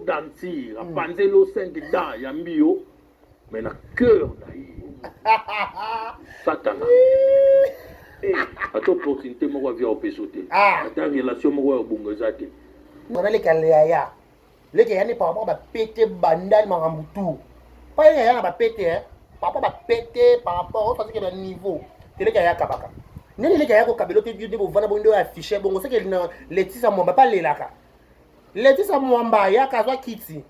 Denture, apanzeli yo 5 dents ya mbio, mais na cœur na ye Satana. Ata opportunité moko ya vie aopeso te, ata relation moko ya bongo eza te. Naleka yaya, leke ya ne par rapport bapete bandali makambo tout pa ye yaya na bapete par rapport bapete, par rapport oyo taziki na niveau te. Leke yaya kabaka ndenge leke yaya kokabela te, nde bovanda bongo, nde oyo affiche bongo seke na Letisa Mwamba pa alelaka. Letisa Mwamba ayaka azwa kiti.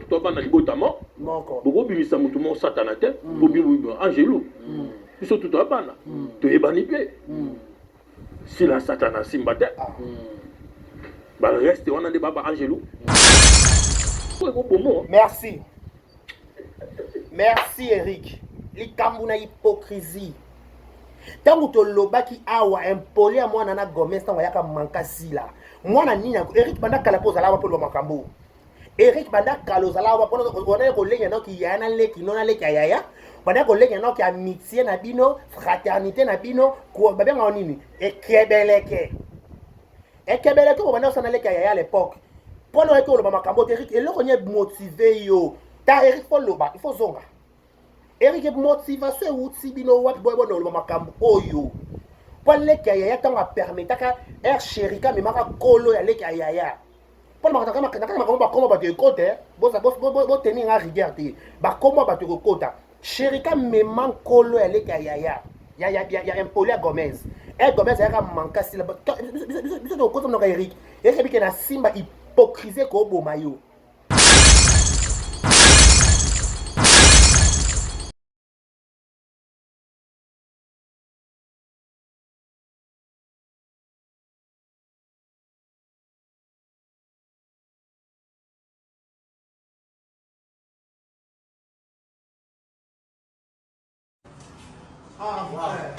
To bana libota mo moko. Bokobimisa motu moko Satana te, bobimisa angelu. Biso tuto ya bana toyebani mpe sila Satana asimba te. Bareste wana nde baba angelu oyo ekobomo. Merci, merci Eric. Likambo na hypocrisie, ntango tolobaki awa impoli ya mwana na Gomez, ntango ayaka manka sila mwana nini. Eric, banda kala mpo ozala awa mpo oloba makambo. Eric, banda kala ozala awa mpona ye kolenya noki yaya na leki no na leki ya yaya, banda kolenya noki amitié na bino, fraternité na bino, babengaka nini, ekebeleke ekebeleke obanda osala na leki ya yaya à l'époque. Mpona oyaki oloba makambo te. Eric, eloko nini motive yo ta? Eric, faut loba, il faut zonga. Eric, motivation ewuti bino wapi? Boye bona oloba makambo oyo mpo leki ya yaya, ntango apermetaka air sherika amemaka kolo ya leki ya yaya mpona nakati makambo. Bakoma bato ekota, boteni nga rigueur te, bakoma bato ekokota. Sherika mema nkolo ya leki ya yaya ya impoli ya Gomez. E Gomez ayaka manka sila biso tokokota mnoka. Eric, Eric ebike na simba hypocrisie koboma yo. Ah, ouais.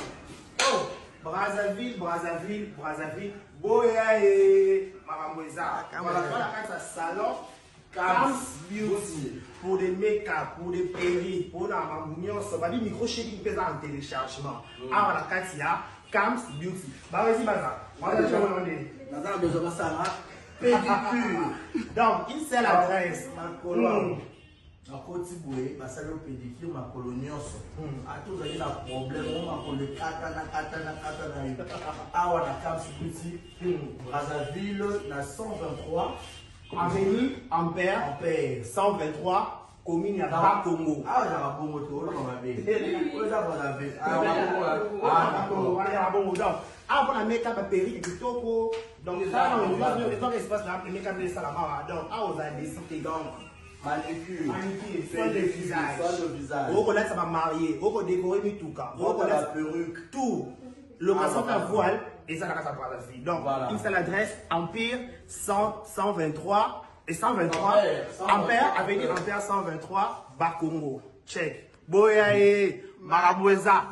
Oh, Brazzaville, Brazzaville, Brazzaville, boya e makambo eza. Voilà, voilà kati ya salon Cams Beauty pour des make-up, pour des perruques, pour na makambo nyonso. Babi micro shaking mpe eza en téléchargement. Awa na kati ya Cams Beauty. Bawezi baza. Baza chaque nde. Naza na besoin basala pédicure. Donc, une seule adresse. Makolo nakoti boye, basali yo pédicure makolo nyonso. Ata ozali na problème o makolo ekatana katana katana yo, awa na Cams Beauty, Brazzaville, na 123 Avenue Ampère, Ampère 123, commune ya Bakongo. Awa ezaka bongo te, oloba mabe, oyo eza Brazzaville. Wana ya bongo. Donc awa mpona make-up, baperruque kitoko. Donc ezwaka espace na make-up nde esalama awa. Donc awa ozala desi te. Donc manicure, manicure, soin de visage, soin de visage, okolatisa bamarie, okodécorer mituka, okolatisa perruque, tout location ta voile eza na kati ya Brazzaville. Donc Voilà. une seule adresse, Empire 100, 123 et 123 Ampère, Ampère, avenue Ampère 123, Bakongo. Check, boya ye makambo eza.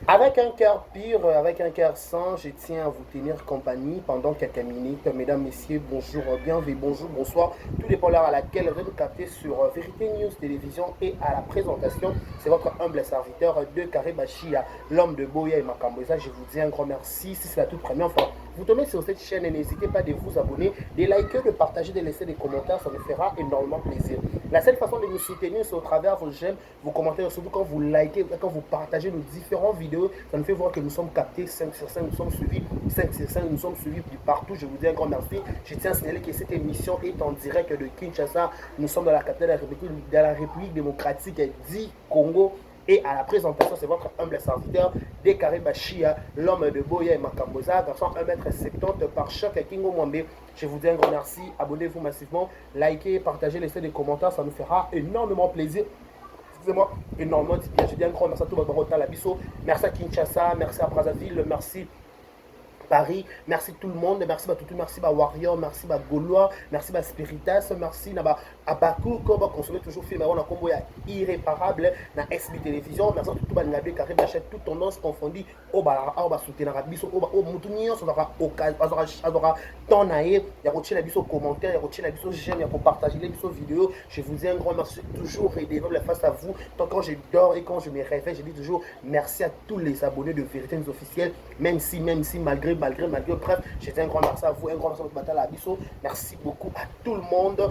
Avec un cœur pur, avec un cœur saint, je tiens à vous tenir compagnie pendant quelques minutes. Mesdames, Messieurs, bonjour, bienvenue, bonjour, bonsoir. Tout dépend l'heure à laquelle vous nous captez sur Vérité News Télévision et à la présentation, c'est votre humble serviteur de Carré Bachia, l'homme de Boya et Makamboeza. Je vous dis un grand merci. Si c'est la toute première fois, vous tombez sur cette chaîne et n'hésitez pas de vous abonner, de liker, de partager, de laisser des commentaires. Ça nous fera énormément plaisir. La seule façon de nous soutenir, c'est au travers vos j'aime, vos commentaires, surtout quand vous likez, quand vous partagez nos différentes vidéos, ça nous fait voir que nous sommes captés 5 sur 5, nous sommes suivis 5 sur 5, nous sommes suivis de partout. Je vous dis un grand merci. Je tiens à signaler que cette émission est en direct de Kinshasa. Nous sommes dans la capitale de la République démocratique du Congo. Et à la présentation, c'est votre humble serviteur, Dekaré Bachia, l'homme de Boya et Makamboza, garçon 1m70 par choc à Kingo Mwambe. Je vous dis un grand merci. Abonnez-vous massivement, likez, partagez, laissez des commentaires, ça nous fera énormément plaisir. Excusez-moi, énormément de bien. Je dis un grand merci à tout le monde, la biso. Merci à Kinshasa, merci à Brazzaville, merci Paris, merci tout le monde, merci ba Toutou, merci ba Warrior, merci ba Gaulois, merci ba Spiritas, merci na ba Abakou, ko ba consommer toujours film on a combo ya irréparable na SB Télévision, merci à tout ba ngabe carré achète toute tendance confondue o ba o ba soutenir biso o ba o mutu nyonso azaka azaka temps na ye ya kotiela biso commentaire, ya kotiela biso j'aime, ya kopartager biso vidéo. Je vous dis un grand merci, toujours redevable face à vous. Tant quand je dors et quand je me réveille, je dis toujours merci à tous les abonnés de Vérité News officielle, même si malgré malgré, malgré. Bref, je dis un grand merci à vous, un grand merci à votre bataille à biso. Merci beaucoup à tout le monde.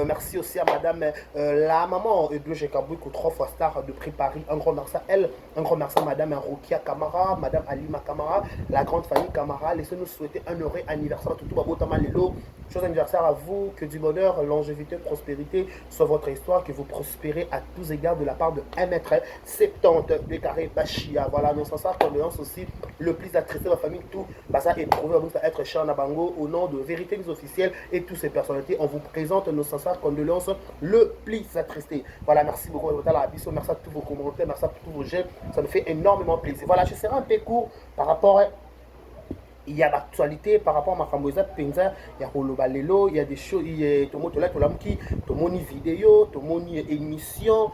Merci aussi à madame la maman Edouge Kabouiko, trois fois star de Prix Paris. Un grand merci à elle, un grand merci à madame Rokia Kamara, madame Alima Kamara, la grande famille Kamara. Laissez-nous souhaiter un heureux anniversaire à Toutou Babotama Lelo. Joyeux anniversaire à vous, que du bonheur, longévité, prospérité soit votre histoire, que vous prospérez à tous égards de la part de 1m70 de carré Bachia. Voilà, nos sincères condoléances aussi, le plus attristé de la famille, tout, bah ça éprouvé, ça être cher Nabango, au nom de Vérité News officielle et toutes ces personnalités, on vous présente nos sincères condoléances le plus attristé. Voilà, merci beaucoup, merci à tous vos commentaires, merci à tous vos j'aime, ça nous fait énormément plaisir. Voilà, je serai un peu court par rapport à il y a l'actualité par rapport à makambo eza mpenza ya koloba lelo. Il y a des choses tomo tola tolamuki, tomoni vidéo, tomoni émission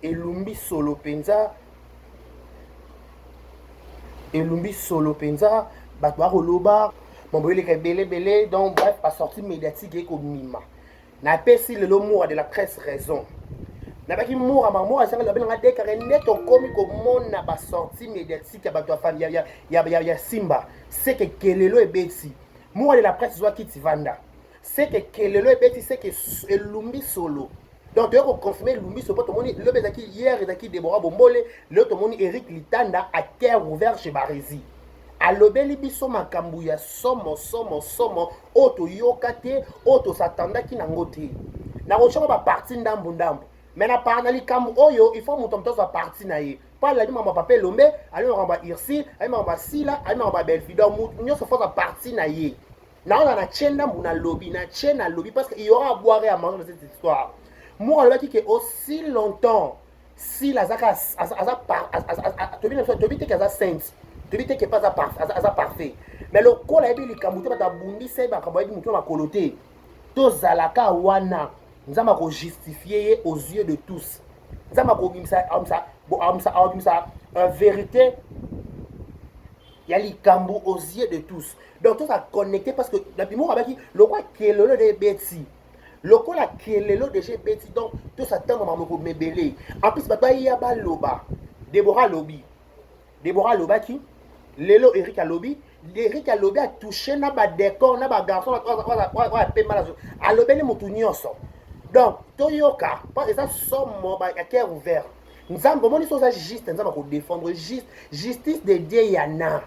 elumbi solo mpenza, elumbi solo mpenza. Bato bakoloba mambo eleka ebele ebele. Donc bref, basortie médiatique ekomima. Napesi lelo Moura de la presse raison. Nabaki Moura, Moura asanga babelanga dekare nde tokomi komona basortie médiatique ya bato ya Simba seke kelelo ebeti. Moura de la presse zwaki tivanda seke kelelo ebeti, seke elumbi solo. Donc toyei koconfirme elumbi solo mpo tomoni lobi ezalaki, hier ezalaki Debora Bombole, lelo tomoni Eric Litanda à cœur ouvert chez Barezi, alobeli biso makambo ya somo somo somo oyo toyoka te, oyo tosatandaki nango te. Nakotiaka baparti ndambu ndambu, mais na par na likambo oyo, il faut moto azwa parti na ye, mpo alandi makambo ya Papa Elombe, alandi makambo ya Irsi, alandi makambo ya Sila, alandi makambo ya Belvi. Donc moto nyonso faut azwa parti na ye. Naona na tie ndambu, nalobi, na tie, nalobi, parce que il y aura à boire et à manger dans cette histoire. Moko alobaki ke aussi longtemps Sila azaka aza toyebi te ke aza sainte, toyebi te ke mpe aza parfait, mais lokola ayebi likambo te, bato abundisa ye makambo, ayebi motu na makolo te, tozalaka wana. Nzambe akojustifie ye aux yeux de tous. Nzambe akobimisa vérité ya likambo aux yeux de tous. Donc toza connecté, parce que na bimoko abaki lokwa kelelo de ebeti, lokola kelelo déjà ebeti. Donc tosatanga makambo komebele. En plus bato baya baloba, Debora alobi, Debora alobaki lelo, Erik alobi, Erik alobi, atouche na badécor na bagarçon oyo apema, alobeli motu nyonso. Donc toyoka eza somo ya cœur ouvert. Nzambe omoni so oza juste, Nzambe akodéfendre juste. Justice de Dieu yana.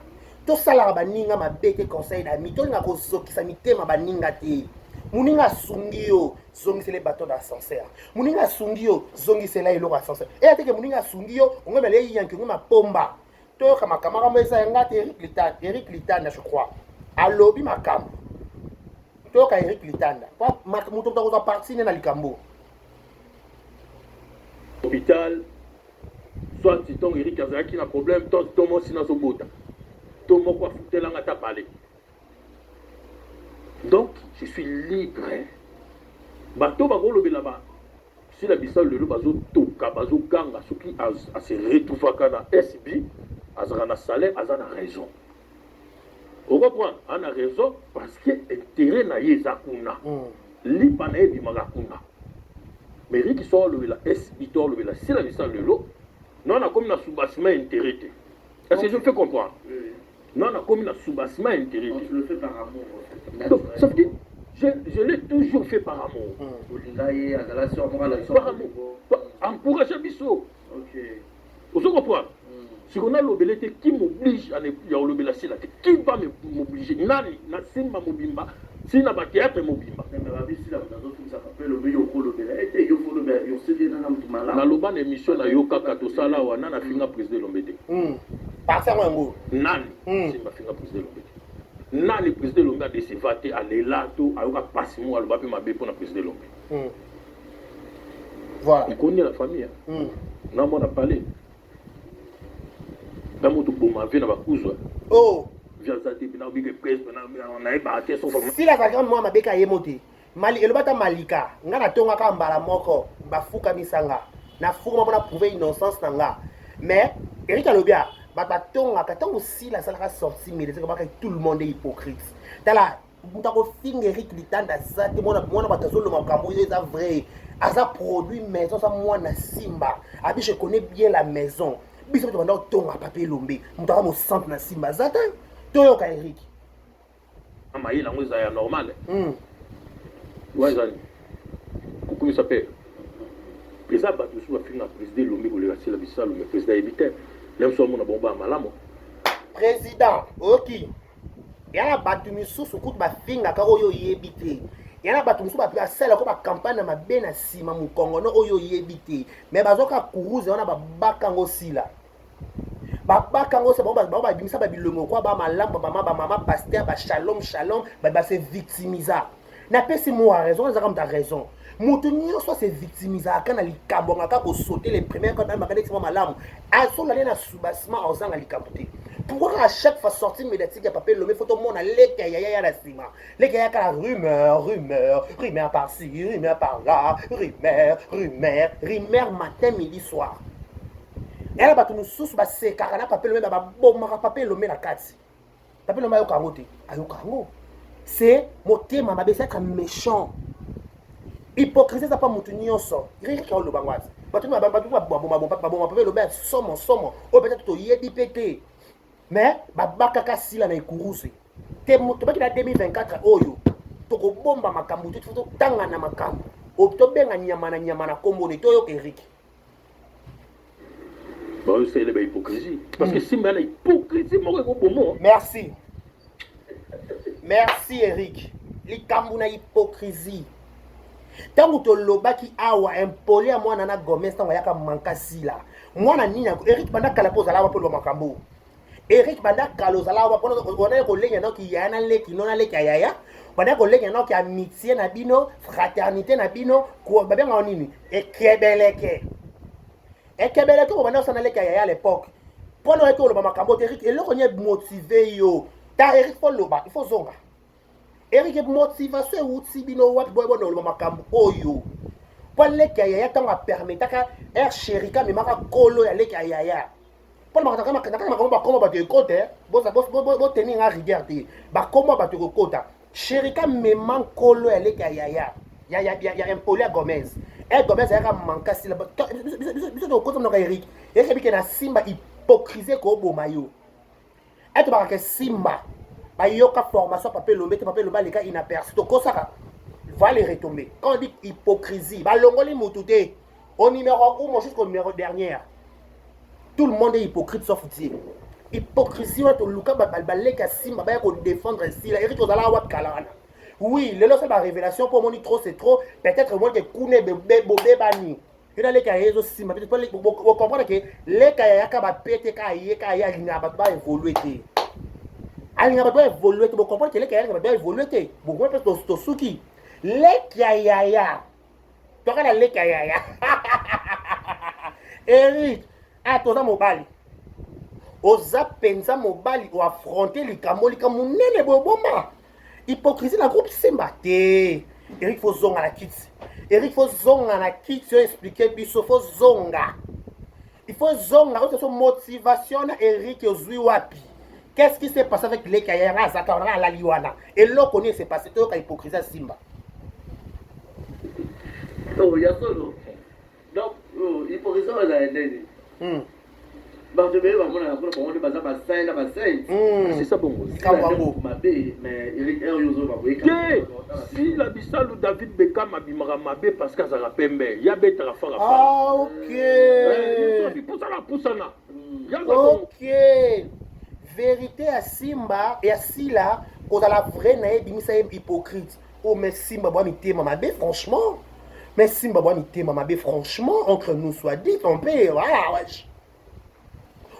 Tosalaka baninga mabe te. Conseil d'ami, tolinga kozokisa mitema baninga te. Moninga asungi yo, zongisela bato na ascenseur. Moninga asungi yo, zongisela eloko ascenseur. Eya teke moninga asungi yo, ongomela eyanki, ongoma pomba. Toyoka makambo. Makambo eza yanga te. Eric Litanda, Eric Litanda, je crois, alobi makambo. Toyoka Eric Litanda, moto moto akozwa parti ne na likambo. Hôpital, soit ntongo Erik azalaki na problème to mwasi nazobota to moko afutelanga ata pale. Donc je suis libre. Bato bakolobela ba Sila Bisalo lelo bazotoka, bazoganga. Soki ase retrouvaka na SB, azalaka na salaire, aza na raison. Ocomprendre, aza na raison parce que intérêt na ye eza kuna, lipa na ye ebimaka kuna. Mais Riki so alobela SB to alobela Sila Bisalo lelo, non, nakomi na soubassement intérêt te. Est-ce que je me fais comprendre? Oui. Non, nakomi na soubassement intérêt te. Tu le fais par amour, en fait. Donc ça veut dire je l'ai toujours fait par amour. Olinga ye, azala sur moko alakisa. Par amour, encourage biso. Ozo comprendre? Siko nalobele te, qui m'oblige ya kolobela Sila te? Qui va m'obliger? Nani na Simba mobimba, ntina bathéâtre mobimba? Ete yo folobela yo soki eza na motu malamu. Naloba na émission na yo kaka tosala awa, nani afinga président Elombe te? Parti yango yango. Nani Simba afinga président Elombe te? Nani président Elombe adeseva te, alela to ayoka mpasi moko, aloba mpe mabe mpona président Elombe? Voilà. Ikoni la famille na mwana pale na moto boma vie na bakuzwa. Oh. Vie aza te mpena obike presse nayebaka te. Sila azalaka mwa mabe ka ye mo te. Mali eloba ata Malika, nga natongaka mbala moko, bafukamisanga, nafukama mpona prouver innocence na nga. Mais Erik alobi a bato batongaka ntango Sila asalaka sortie médiatique baka, tout le monde est hypocrite. Tala moto akofinga Erik Litanda aza te. Mwana mwana bato azoloma makambo oyo eza vrai, aza produit maison, aza mwana Simba. Abi je connais bien la maison. Biso mpe tobanda kotonga Papa Elombe, moto aka mosantu na Simba aza te. Toyoka Eric. Mayele yango eza ya normal. Wana eza kokumisa mpe eza bato mosusu bafinga président Elombe koleka Sila Bisalu, mais président ayebi te na biso amona bango baya malamu. Président oyoki, ya na bato misusu kutu bafingaka oyo oyebi te, ya na bato mosusu basalaka bacampagne na mabe na nsima mokongono oyo oyebi te, mais bazoka kuruze wana, babaka yango Sila, babaka yango bango, babimisa babilongo kwa bamalamu, bamama, bamama pasteur, bashalom shalom, base victimisa. Napesi moa raison, ezaka moto ya raison. Moto nyonso ase victimisaka na likambo anga kaka kosaute le premier maka neti mwa malamu azola nde na soubassement, azanga likambo te. Pourquoi kaka chaque fois sortie médiatique ya Papa Elombe, faut tomona leke ya yaya ya na nsima, leke ya kaka rumeur, rumeur, rumeur par-ci, rumeur par-là, rumeur, rumeur, rumeur, matin, midi, soir? Yala bato mosusu basekaka na Papa Elombe, babomaka Papa Elombe na kati. Papa Elombe ayoka yango te, ayoka yango. C'est motema mabe, c'est être méchant. Hypocrisie eza mpa motu nyonso. Riki oloba ngo ati bato baboma Papa Elombe ya somo somo oyo peut-être toyebi mpe te, mais babakaka Sila na ekurusu te. Tobaki na 2024 oyo tokobomba makambo te, totanga na makambo, tobenga nyama na nyama na kombo ne. Toyoka Erik. Baosalela bahypocrisie parce que Simba na hypocrisie moko ekobomo. Merci, merci Eric. Likambo na hypocrisie, ntango tolobaki awa impoli ya mwana na Gomez, ntango ayaka manka Sila mwana nini. Eric, banda kala mpo ozala awa mpo oloba makambo. Eric, banda kala ozala awa mpona kolenya noki yaya na leki no na leki ya yaya, banda kolenya noki amitié na bino, fraternité na bino, babengaka nini, ekebeleke ekebeleke. Bobanda osala na leki ya yaya à l'époque mpona oyaki oloba makambo te. Eric, eloko nini emotive yo ta? Eric, faut loba, il faut zonga. Eric, motivation ewuti bino wapi? Boye bona oloba makambo oyo mpo leki ya yaya, ntango apermetaka air sherika amemaka kolo ya leki ya yaya mpona nakati makambo. Bakoma bato ekota, boteni nga rigueur te, bakoma bato ekokota. Sherika mema nkolo ya leki ya yaya ya impoli ya Gomez. E Gomez ayaka manka Sila. Biso tokota mnoka Eric. Eric abike na Simba, hypocrisie koboma yo. Ete bakaka Simba bayoka formation Papa Elombe te. Papa Elombe aleka inaperçu, tokosaka va les retomber. Quand on dit hypocrisie, balongoli mutu te au numéro 1 jusqu'au numéro dernière, tout le monde est hypocrite sauf Dieu. Hypocrisie wana, toluka baleka Simba baya kodéfendre Sila. Eric, ozala wapi kala wana? Oui, lelo osala barévélation mpo omoni trop c'est trop. Peut-être omoni ke kuna bobebani, yo na leka ya ye ezosimba. Bocomprendre ke leka ya yaka bapete ka ye ka ye alingaka bato baévolue te, alingaka bato baévolue te. Bocomprendre ke leka ya alingaka bato baévolue te. Bokomoi mpe tosuki leki ya yaya, toka na leki ya yaya. Eric, ah, toza mobali, oza mpenza mobali, oaffronte likambo, likambo monene boye, obomba hypocrisie na groupe Simba te. Eric, faut zonga na kiti. Eric, faut zonga na kiti oyo, explique biso. Faut zonga, il faut zonga oyo so motivation na Eric ozwi wapi? Qu'est-ce qui s'est passé avec leki ya yanga? Azaka wana, alali wana, eloko nini s'est passé? Toyoka hypocrisie ya Simba. Oh, ya solo. Donc oh, hypocrisie oyo ezala ndeni. Bato ebele bamonaka mpona bango nde baza basaint na basainte. C'est ça, bongo. Likambo yango. Mabe, mais Eric, oyo ozoba boye. Te, Sila Bisalu, David Beckham abimaka mabe parce que azalaka pembe, ye abetaka fara. Ah, ok. Pusana, pusana. Yaza bongo. Ok, vérité ya Simba ya Sila kozala vrai na ye ebimisa ye hypocrite. Oh, mais Simba bwa mitema mabe, franchement. Mais Simba bwa mitema mabe, franchement, entre nous soit dit, on peut, voilà, wesh.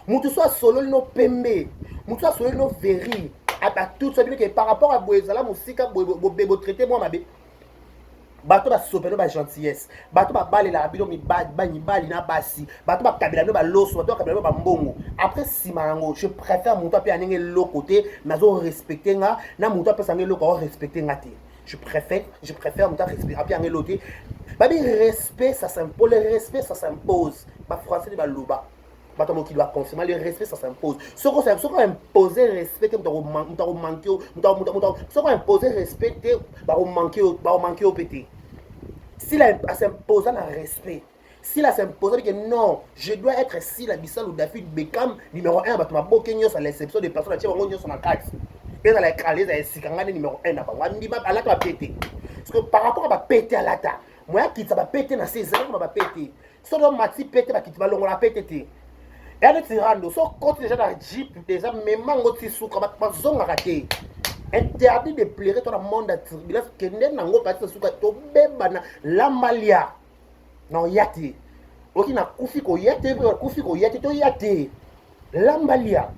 Moto so asololi no pembe, moto so asololi no veri abatutu abimeke par rapport à boye, ezala mosika boye, botraite mwa mabe. Bato basopelo bagentillesse, bato babalelaka bino mibali na basi, bato bakabela bino baloso, bato bakabela bino bambongo. Après nsima yango, je préfère moto ape ndenge eloko te, mais azorespecte nga, na moto apesa nga eloko, aorespecte nga te. Je préfère, je préfère moto ape yanga eloko te. Babi respect, ça s'impose. Le respect, ça s'impose. Bafrançais nde baloba, bato ya mokili baconfirma: le respect, ça s'impose. Soki oimpose respect te, moto akomanke yo. Soki oimpose respect te, bakomanke yo mpe te. Sila as'imposa na respect. Sila s'impose que non, je dois être Sila Bisalu David Beckham numéro 1 bato maboke nyonso à l'exception de personnes atie bango nyonso na kati. Ezala ekrale ezala esika ngai nde numéro 1 na bango. Andima alata ba pete. Parce que par rapport à ba pete alata, moya akitisa ba pete na se ezalaka ba pete. Soki omati pete bakiti balongola pete te. Ya neti rando, so okoti déjà na jeep déjà mema ngo ti suka bazongaka te. Interdit de pleurer toi na monde ya turbulence kende nango kati suka tobebana lambalia. Na oya te. Oki nakufi koya te, nakufi koya te, toya te. Lamba lia.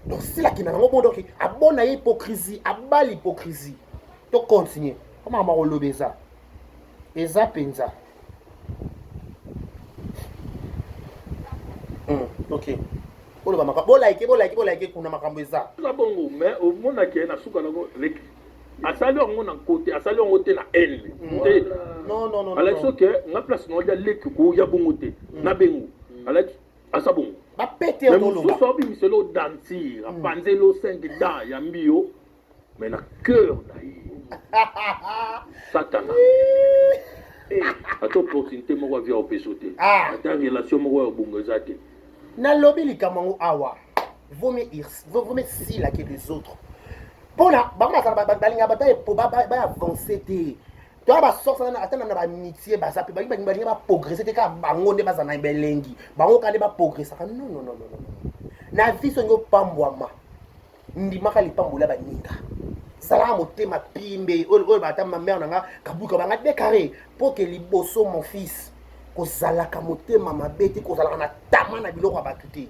Donc sila kina nango bon donc abona ye hypocrisie, abali hypocrisie. To continuer. Comment ma koloba eza? Eza penza. Ok. Boloba makambo, bolike, bolike, bolike kuna makambo eza. Eza bongo mais omonaki ye na suka nango leki asali yango na nkote, asali yango te na haine te. Non, non, non. Alakisi oke nga place na olia leki koya bongo te na bengo alakisi asa bongo. Bapete Mais yo toloba. mosusu abimisela o dentire, apanzeli o 5 dents ya mbio, mais na cœur na ye satana ata opportunité moko avia opeso te, ata relation moko ya bongo eza te. Nalobi likambo yango awa, vaut mieux vaut mieux Sila que les autres. Mpona bango bazala balinga bato baavance te. Toya basorte ata na baamitié baza mpe balingi balingi baprogresse te, kaka bango nde baza na belengi, bango kaka nde baprogressaka. Non, non, non, non, na vie songi opambwama, ndimaka lipamboli ya baninga, zalaka motema pimbe. Oyo bata ma mère na nga kabuka banga décarré mpo ke liboso mon fils kozalaka motema mabe te, kozalaka na tama na biloko ya bato te.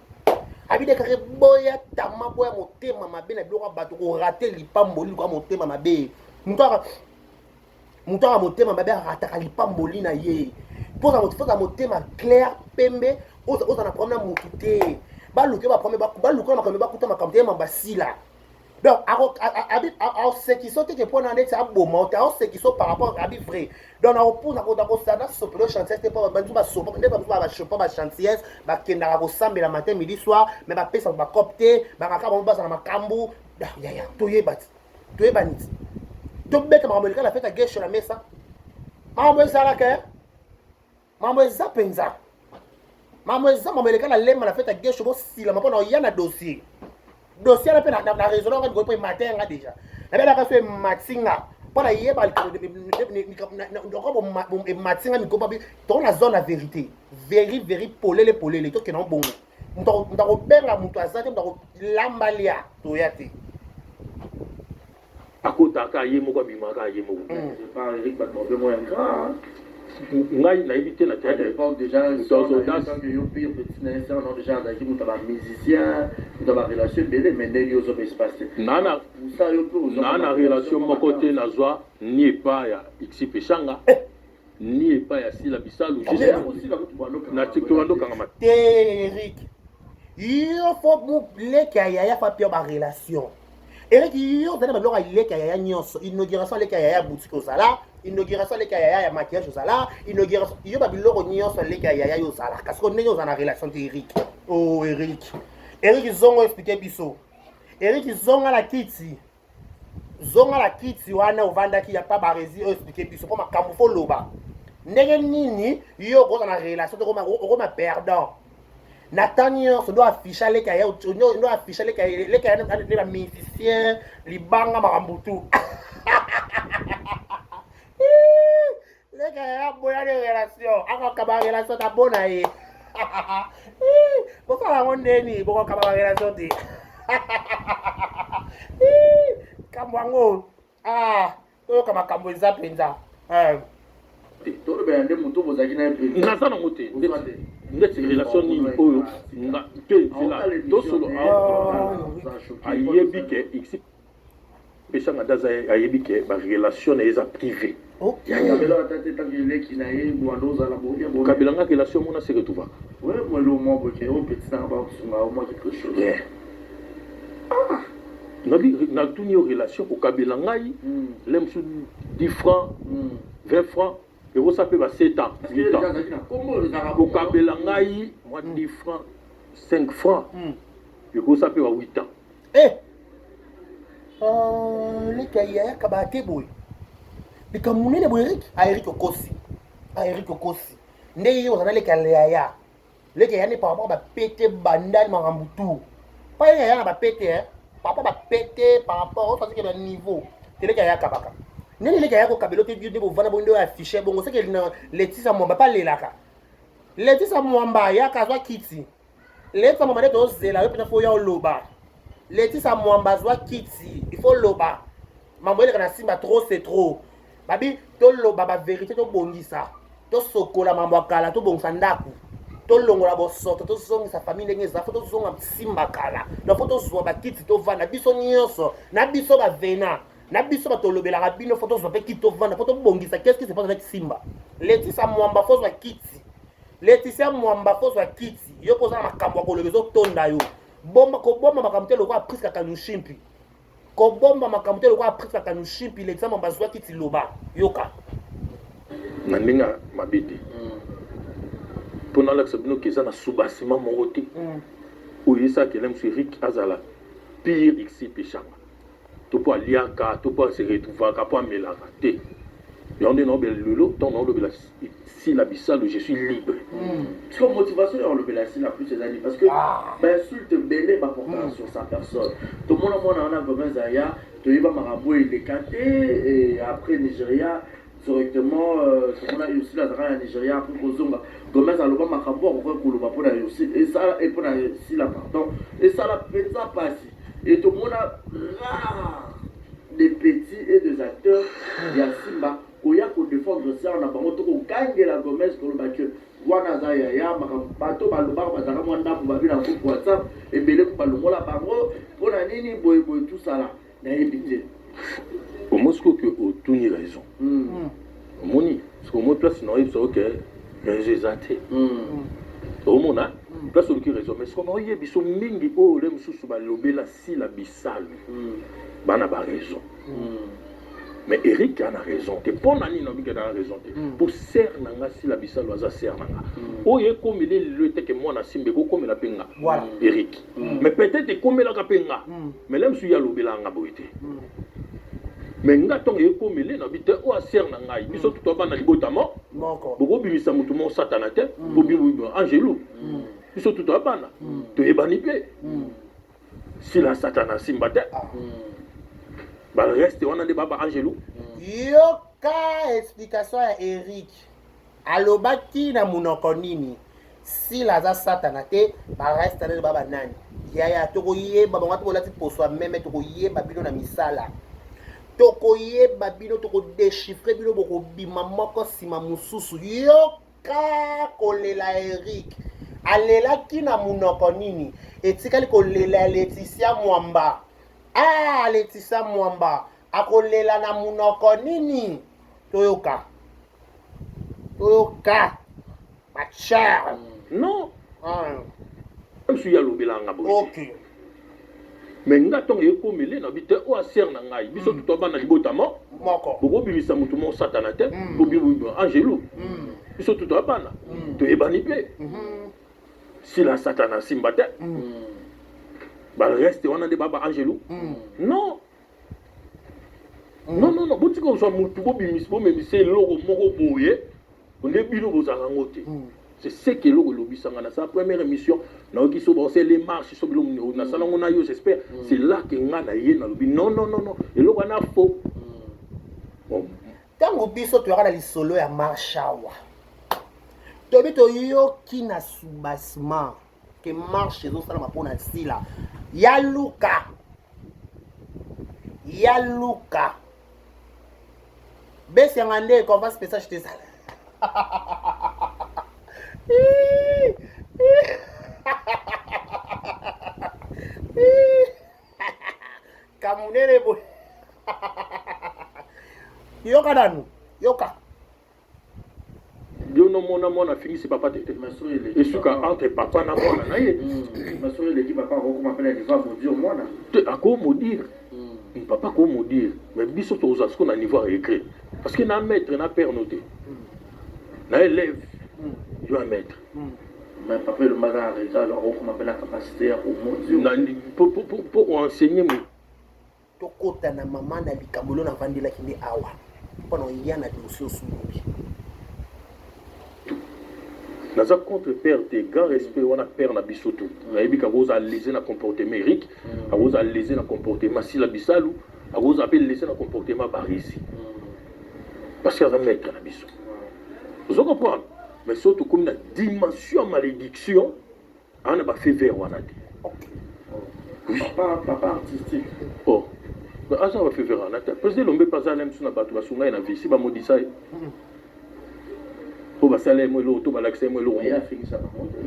Abi décarré, boya tama, boya motema mabe na biloko ya bato, korate lipamboli likoya motema mabe. Moto aka motema mabe arataka lipamboli na ye. Mpoza motema clair pembe, oza na problème na motu te, baluka baproblème, baluka makambo, bakuta makambo te, basila. Donc aosekiso te ke mpona ndeti aboma te, aosekiso par rapport abi vrai. Donc nakopuna kosala nasopelo chantier te, mpo bantu basopa nde bamosusu bashopa bachantiers, bakendaka kosambela matin, midi, soir, mais bapesaka bacope te, bakaka bango bazala makambo. Yaya, toyeba ti toyebani ti tobeta makambo eleka na fete ya gesho na mesa. Makambo ezalaka, makambo eza mpenza, makambo eza, makambo eleka na lemba na fete ya gesho. Bosilama mpona oya na dossier wana mpe na raisonnement nga mpe matin nga déjà nabelaka so ematinga mpo nayeba ematinga mikopa toko na zone ya vérité, veri veri, polele polele, tokenda bongo. Moto akobenga moto aza te, moto akolamba lia toya te. Akotaka ye moko, abimaka ye moko. Ngai nayebi te na théâtre déjà yo pire petit na ye non déjà azalaki moto ya bamusicien, moto ya barelation ebele, mais ndenge yo ozoba espace te. Naa na relation moko te nazwa ni epai ya Ixi Peshanga ni epai ya Sila Bisalu na tokangama. Te Eric, yo fo leki ya yaya fa pia barelation. Eric, yo ozali na biloko ya leki ya yaya nyonso, inauguration leki ya yaya boutique ozala, inauguration leki ya yaya ya maquillage ozala, inauguration yo babiloko nyonso leki ya yaya yo ozalaka. Siko ndenge ozala na relation te, Eric? Oh Eric, Eric, zongo explike biso. Eric, zonga na kiti, zonga na kiti wana ovandaki ya pa baresi oyo, explike biso mpo makambo fo loba. Ndenge nini yo okozala na relation te, okoma perdant na temps nyonso, ndo affiche aleki ya, ndo affiche leki ya nde bamusicien libanga makambo tu leki ya boya de relation, akokaba relation ta bona ye, bosala yango ndeni, bokokaba barelation te. Kambo yango toyoka makambo eza mpenza. Tolobela nde moto bozalaki na ye mpenza. Naza nango te. Ndeti relation nini oyo te? Nzela tosolo, ayebi ke Ixi Peshanga nde aza, ayebi ke barelation na ye eza privé. Leki na ye bwanda ozala. Kabela nga relation mona se retrouvaka. Petit nanga bakosunga mwa quelque chose. Nabi natuni yo relation kokabela ngai le mosusu 10 francs, 20 francs ekosa mpe ba 7 ans, 8 ans, kokabela ngai mwa 10 francs, 5 francs ekosa mpe ba 8 ans. Leki ayayaka bate boye, likambo monene boye. Erik, Erik okosi, Erik okosi. Nde yo ozana leki ya yaya. Leki ya yaya nde par rapport ba pete bandal makambo tout. Pa ye yaya na ba pete hein. Par rapport ba pete par rapport oyo toziki na niveau. Te leki ya yaya kabaka. Ndenge leki ya yaya kokabelo te nde bovanda bongo nde oyo affiche bongo seke na Leticia Mwamba pa lelaka. Leticia Mwamba yaka azwa kiti. Leticia Mwamba nde tozela yo mpenza fo ya oloba. Leticia Mwamba azwa kiti, il faut loba. Mambo eleka na simba trop c'est trop. Babi toloba ba verite tobongisa. Tosokola mambo ya kala tobongisa ndako. Tolongola bosoto tozongisa famille ndenge eza fo tozonga simba kala. Donc fo tozwa bakiti tovanda biso nyonso na biso ba vena na biso bato tolobelaka bino fo tozwa mpe kiti tovanda fo tobongisa qu'est-ce qui se passe avec Simba. Leticia Mwamba fo zwa kiti. Leticia Mwamba fo zwa kiti. Yo mpo oza na makambo ya koloba ezotonda yo. Bomba kobomba makambo te lokola Prisca Kanushimpi. Kobomba makambo te lokola Prisca Kanushimpi. Leticia Mwamba zwa kiti loba. Yoka. Na ndenge ya mabe te mpo nalakisa bino ke eza na soubassement moko te oyo esalaka ele mosu Eric azala pire xi peshanga to mpo aliaka to mpo ase retrouvaka mpo amelaka te. Yango nde naobela lelo ntango naolobela Sila Bisalu, je suis libre. Parce que motivation ya kolobela Sila plus ezali parce que bainsulte ebele baportaka sur sa personne. Tomona mwana wana Gomez aya toyeba makambo oyo eleka te et après Nigeria directement tomona Ursule azalaka na Nigeria après kozonga Gomez aloba makambo akoki koloba mpona Ursule esala mpona Sila pardon esala mpenza pasi et tomona rare des petits et des acteurs ya Simba koya kodefendre sœur na bango to kokangela Gomez koloba que wana aza yaya makambo bato balobaka bazalaka mwa ndambo babi na groupe WhatsApp ebele ko balongola bango mpona nini boye boye tusala nayebi te. Omoni sikoyo ke otuni raison. Omoni sikoyo omoni place na oyebisa yo ke raison eza te. Omona place oluki raison mais sikoyo naoyebi so mingi oyo le mosusu balobela Sila Bisalu bana ba raison. Mais Eric a na raison te. Mpo na nini nabiki na raison te? Mpo sœur na nga Sila Bisalu aza sœur na nga. Oyo ekomeli lelo eteke mwana Simba ekokomela mpe nga. Voilà. Eric. Mais peut-être ekomelaka mpe nga. Mais la mosusu ye alobelaka nga boye te. Mais nga ntongo ekomeli nabi te oyo sœur na ngai. Biso tutu abana libota mo. Moko. Bokobimisa motu moko satana te. Po bino angelu. Biso tutu abana. Toyebani mpe. Sila satana simba te. Bareste wana nde baba angelu. Yoka explication ya Eric. Alobaki na munoko nini? Sila aza satana te, bareste nde baba nani? Yaya tokoyeba bango ata bolati poso ya meme, tokoyeba bino na misala. Tokoyeba bino, tokodéchiffre bino, bokobima moko nsima mosusu. Yoka kolela Eric. Alelaki na munoko nini? Etikali kolela ya Leticia Mwamba. Ah, Leticia Mwamba akolela na munoko nini? Toyoka. Toyoka. Ma chère. Non. Ah. Mosusu ye alobelaka nga boye te. Ok. Mais nga ntongo ekomeli nabi te oyo sœur na ngai. Biso tutu abana libota mo. Moko. Bokobimisa motu moko satana te. Po bino angelu. Biso tutu abana. Toyebani mpe. Sila satana simba te. Bareste wana nde baba angelu. Non. Non non non, botika kozwa motu bobimisa bomemisa eloko moko boye nde bino bozalaka yango te. C'est ce que eloko elobisanga na sa première émission nayoki so baosele marche so biloko nasala yango na yo, j'espère c'est là que nga na ye nalobi non non non non, eloko wana faux. Bon, ntango biso toyaka na lisolo ya marche awa, toyebi toyoki na soubassement ke marche ezosalama mpona Sila ya luka ya luka besi yanga nde convoi spécial je te kamunene boye. Yoka nanu, yoka. Yo nomona mwana afingisi papa te te, esuka entre papa na mwana na ye. Masolo eleki, papa akokoma mpe na niveau ya maudire mwana. Te, akomaudire papa, akomaudire, mais biso tozwa siko na niveau ya regret parce que na maître na père no te, na élève yo ya maître. Mais papa elomba aza na regret, alors akokoma mpe na capacité ya komaudire po oenseigner mo. Tokota na mama na likambo elo navandelaki nde awa mpona oya na dossier osulubi. Naza contre père te, grand respect wana père na biso tout. Nayebi ke akozala lese na comportement Eric, akozala lese na comportement Sila Bisalu, akozala mpe lese na comportement Barezi. Parce que aza maître na biso. Ozo comprendre? Mais soki tokomi na dimension ya malédiction, aza na ba feu vert wana te. Oui. Papa, papa artistique. Oh. Aza ba feu vert wana te. Président Lombe mpe aza na biso na bato basunga ye na vie, si bamodisa ye. Po basala ye mwa eloko to balakisa ye mwa eloko moko.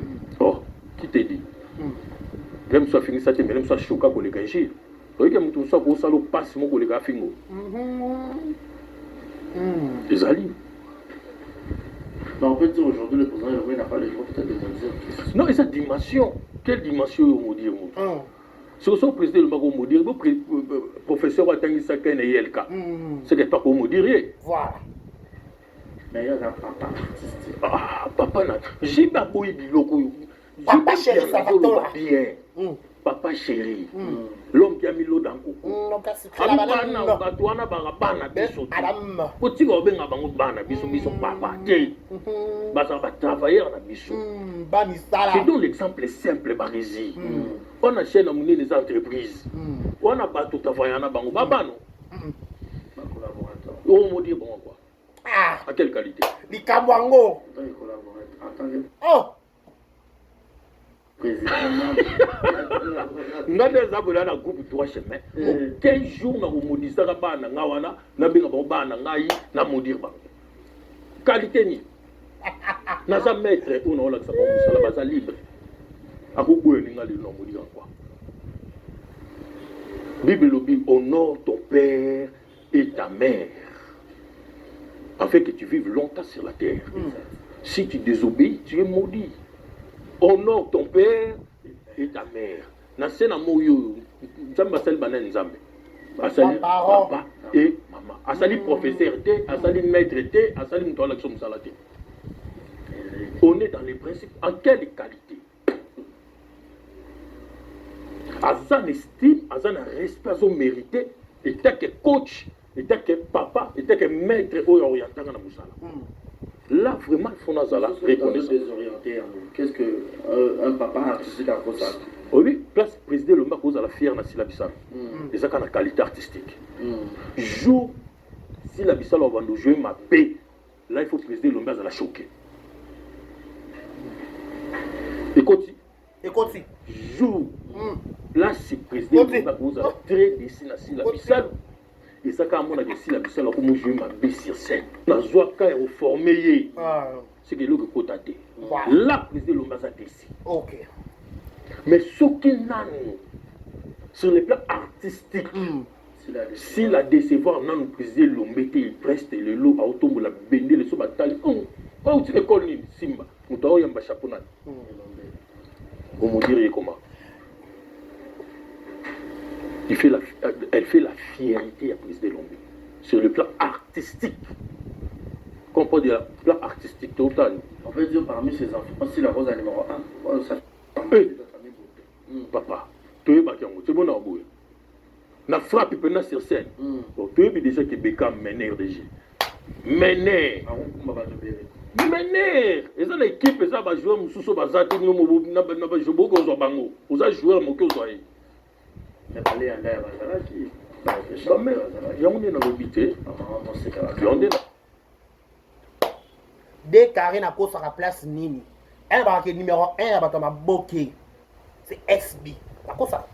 Oh, qui te dit? Le mosusu afingisa te, mais le mosusu ashoka koleka injure. Oyebi ke moto mosusu akosala yo pasi moko koleka afingo. Ezali. Mais on peut dire aujourd'hui le président Elombe n'a pas le droit peut-être de maudire qui. Non, eza dimension. Quelle dimension oyo maudire moto? Soki soki président Elombe ako maudire, bo professeur oyo atangisaka ye na ILK. C'est que pas ko maudire ye. Voilà. Mais ye aza papa artistique. Ah, papa na JB aboyi biloko oyo. Papa chéri, ça va toi. Bien. Papa chéri. L'homme qui a mis l'eau dans coco. Abi bana bato wana baka bana biso te. Kotika obenga bango bana biso biso papa te. Bazala ba travailleur na biso. Ba misala. Je donne l'exemple simple, Barezi. Wana chaîne ya monene eza entreprise. Wana bato travailleur na bango ba bano. Ba collaborateur. Omaudire bango quoi? Ah. À quelle qualité? Likambo yango. En tant que collaborateur, en tant que Oh. président. Nga nde aza bola na groupe Droit Chemin. Aucun jour nakomodisaka bana na nga wana, nabenga bango bana na ngai, namaudire bango. Qualité nini? Naza maître oyo naolakisa bango mosala, baza libre. Akoboya ninga lelo namaudire quoi? Bible elobi: honore ton père et ta mère afin que tu vives longtemps sur la terre. Si tu désobéis, tu es maudit. Honore ton père et ta mère. Na se na moi oyo, Nzambe asali banani? Nzambe asali Baparents. papa et mama. Asali professeur te, asali maître te, asali moto alakisa mosala te. On est dans les principes. En quelle qualité? Aza na estime, aza na respect, azomérite etake coach, etake papa, etake maître oyo aorientanga na mosala. Là vraiment, il faut nazala reconnaissant. Désorienté yango. Qu'est-ce que un papa artistique akosala? Oyebi place président Elombe akozala fier na Sila Bisalo, eza kaka na qualité artistique. Jour Sila Bisalo abanda jouer mabe, là il faut président Elombe azala choqué. Ekoti. Ekoti. Jour place président Koti. Elombe akozala très déçu na Sila Koti. Bisalo, eza kaka amonaka Sila Bisalo akomo jouer mabe sur scène. Nazwaka ya koforme ye, Ah. seke eloko ekota te. Voilà. Là président Elombe aza déçu. Mais soki nanu sur le plan artistique, S'il a s'il a décevoir nanu président Elombe te, il preste lelo aotombola bendele so batali auti ekole nini, simba moto aoyamba chapeau nani, omaudire ye comment? Il fait la, elle fait la fierté à président Elombe sur le plan artistique. Quand on parle de la plan artistique total, On peut dire parmi ses enfants, si la rose est numéro 1, ça Eh. Papa, toyebaki yango te bona boye na frappe mpena sur scène. Bon, toyebi déjà ke Beka mener DG mener akokumba bato ebele. Mener eza na équipe, eza bajoueur mosusu oyo baza te. Bino na bokoki kozwa bango, oza joueur moke, ozwa ye. Mais bale ya ngai ya bazalaki. Yango nde nalobi te. Bazalaki. Yango nde De carré nakosaka place nini? Ene bakake numéro 1 ya bato ya maboke, c'est SB. Nakosaka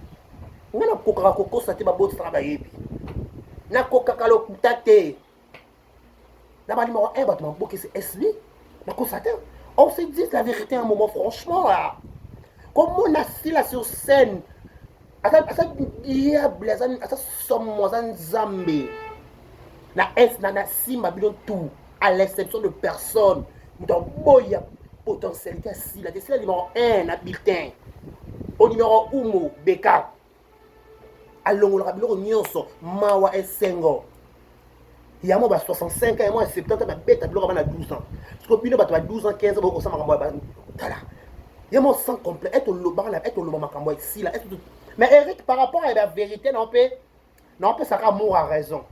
nga, nakokaka kokosa te, babotisaka bayebi, nakokaka lokuta te. Na ba numéro 1 bato maboke, c'est SB. Nakosa te, on se dit la vérité un moment, franchement. Là, komona Sila sur scène, aza aza diable, aza aza somo, aza Nzambe na S na nsima bino tout, à l'exception de personne. Moto aboya potentialité ya Sila te. Sila numéro 1 na bulletin au numéro umo beka alongolaka biloko nyonso, mawa, esengo yango. Ba 65 ans, yango ya 70, babeta biloko bana 12 ans. Parce que bino bato ba 12 ans, 15 ans, bokosala makambo ya tala ye mo sans complet ete olobaka na ete oloba makambo ya Esila. Mais Eric, par rapport à la vérité na mpe naopesaka amour a raison,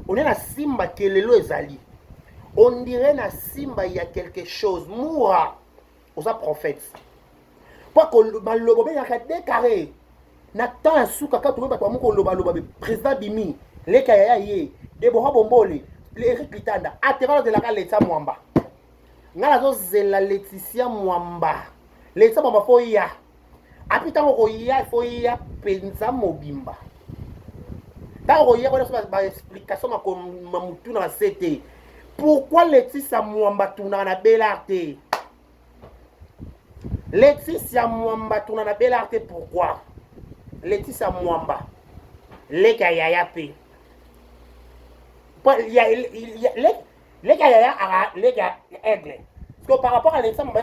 on est na simba kelelo ezali, on dirait na simba ya quelque chose. Moura. Oza prophète. Po maloba obengaka de carré. Na temps ya suka kaka tokoki bato bamoki kolobaloba président bimi leka yaya ye Deborah Bombole Eric Litanda ateka ozelaka Leticia Mwamba. Ngai nazozela Leticia Mwamba. Leticia Mwamba fo ya. Api ntango koya fo ya mpenza mobimba. Ntango koya koya so ba explication ma mutu na base te. Pourquoi Leticia Mwamba tunaka na Belar te? Leticia Mwamba tuna na Belar te pourquoi? Leticia Mwamba leki ya yaya pe. Leki ya yaya aka leki ya aigle. Parce que par rapport à Leticia Mwamba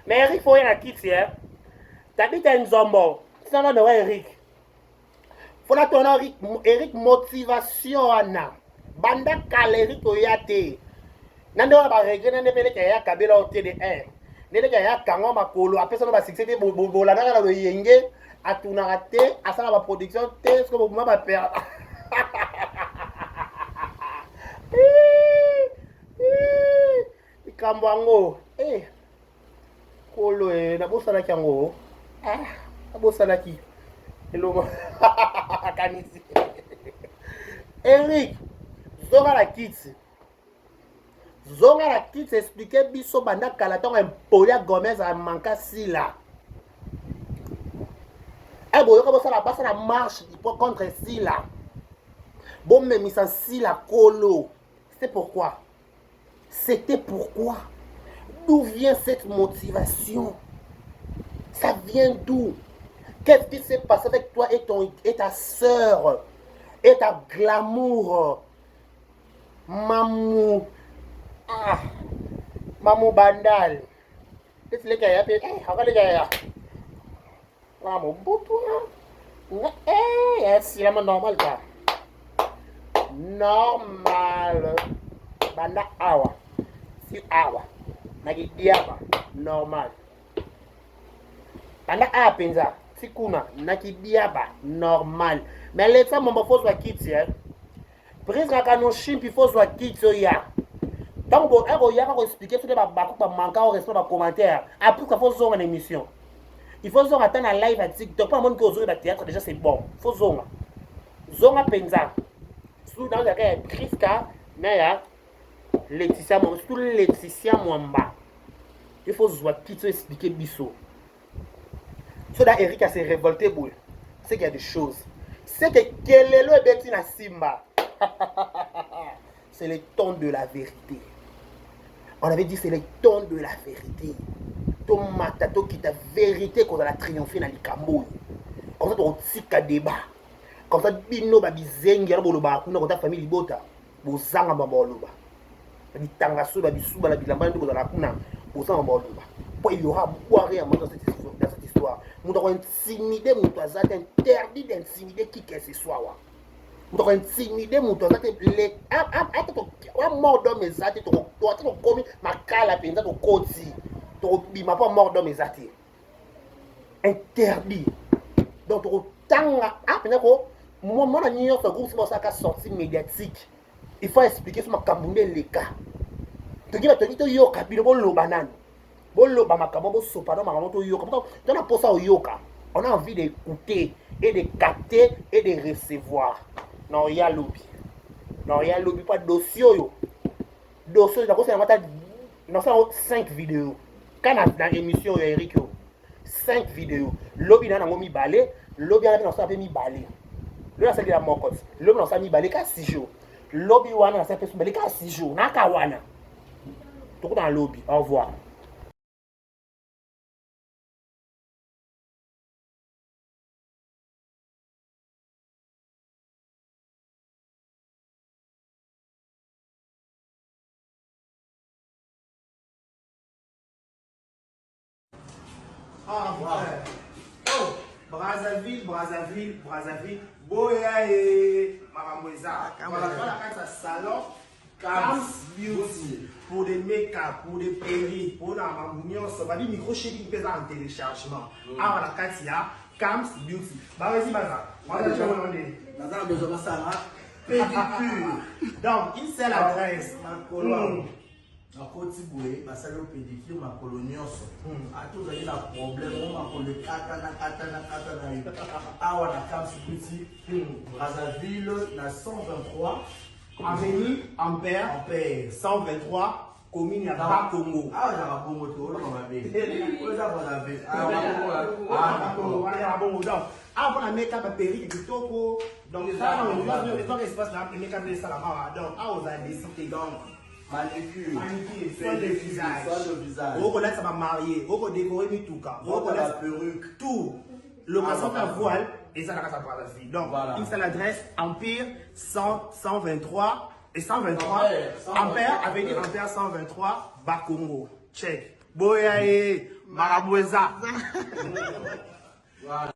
Mais Eric faut na kiti hein. Tabita Nzombo, tina na Eric. Fona tona Eric, Eric motivation wana. Banda kala Eric oya te. Na nde wana ba regret na nde peleka ya kabela o TD1. Nde leka ya kango makolo apesa no ba succès te bolandaka na loyenge atunaka te asala ba production te soki bobima ba perdre. Likambo yango eh kolo eh nabosanaki yango ah nabosanaki eloko akanisi Eric zonga na kiti zonga na kiti explike biso banda kala ntango impoli ya Gomez amanka sila e boyoka bosala basala marche po contre sila bomemisa sila kolo c'est pourquoi C'était pourquoi D'où vient cette motivation Ça vient d'où Qu'est-ce qui s'est passé avec toi et, ton, et ta sœur Et ta glamour Mamou. Ah. Mamou Bandal. Qu'est-ce que c'est Ah, mobutu eh, silama normal ka normal banda awa si awa na kidiaba normal banda awa mpenza ti kuna na kidiaba normal mais leta momba fozwa kiti eh. Prise kaka no shimpi faut zwa kiti oya. Tango bo eko yaka ko expliquer soki ba baku ba manka au respect ba commentaire. Après ça faut zonga na émission. Il faut zonga ata na live à TikTok pa moni ko zonga ba théâtre déjà c'est bon. Faut zonga. Zonga penza. Sous dans la ya Priska na ya Laetitia Mwamba, surtout Laetitia Mwamba. Il faut zwa kiti expliquer biso. Soda Eric a se révolté boye. C'est qu'il y a des choses. C'est que kelelo ebeti na Simba. C'est le temps de la vérité. On avait dit c'est le temps de la vérité. Tomata tokita vérité kozala triompher na likambo oyo. Comme ça tokotika débat. Comme ça bino ba bizengi ya bolobaka kuna kota famille libota bozanga mambo oloba. Bitanga so ba bisuba na bilamba nde kozala kuna bozanga mambo oloba. Po il y aura boire ya dans cette histoire, dans cette histoire. Moto ako intimider moto aza te interdit d'intimider qui que ce soit wa. Moto ako intimider moto aza te le ata to wa mort d'homme eza te to to ata tokomi makala mpenza tokoti tokobima mpo mort d'homme eza te. Interdit. Donc tokotanga ah mpenza ko mwana nyonso groupe basalaka sortie médiatique il faut expliquer so makambo nde eleka toki batongi toyoka bino boloba nanu boloba makambo bosopa no makambo toyoka to na mposa oyoka on a envie d'écouter et de capter et de recevoir na oya lobi na oya lobi mpo dossier oyo dossier oyo nakosala yango ata nasala yango 5 video ka na, na émission oyo ya Eric oyo 5 video lobi na nango mibale lobi wana mpe nasala mpe mibale lobi nasali ya moko lobi nasala mibale ka 6 jours lobi wana nasala mpe mibale ka 6 jours naka wana tokutana lobi au revoir. Ah, ouais. Oh, Brazzaville, Brazzaville, Brazzaville. Boya et makambo eza. Voilà, voilà kati ya salon Kams Beauty pour des make-up, pour des perruques, pour na makambo nyonso. Babi micro shaking mpe eza en téléchargement. Awa na kati ya Kams Beauty. Barezi baza. Wana jona nde. Naza na besoin basala pédicure. Donc, une seule adresse. Makolo. Nakoti boye, basali yo pedicure makolo nyonso. Ata ozali na problème, o makolo ekatana katana katana yo. Awa na Camps Beauty, Brazzaville na 123 Avenue Ampère, Ampère. 123, commune ya Bas-Congo. Awa ezalaka bongo te, oloba mabe. Oyo eza Brazzaville. Ah, ah, Wana ya bongo. Donc awa mpona make-up, ba perruque kitoko. Donc eza espace na make-up esalama awa. Donc awa ozala décité. Donc manicure, manicure, soin de visage, soin de visage, okolatisa ba marié, okodécorer mituka, okolatisa perruque, tout location ya voile eza na kati ya Brazzaville. Donc une seule adresse: Empire 100, 123 et 123 Ampère, avenue Ampère 123, Bakongo. Check, boya ye makambo eza. Voilà.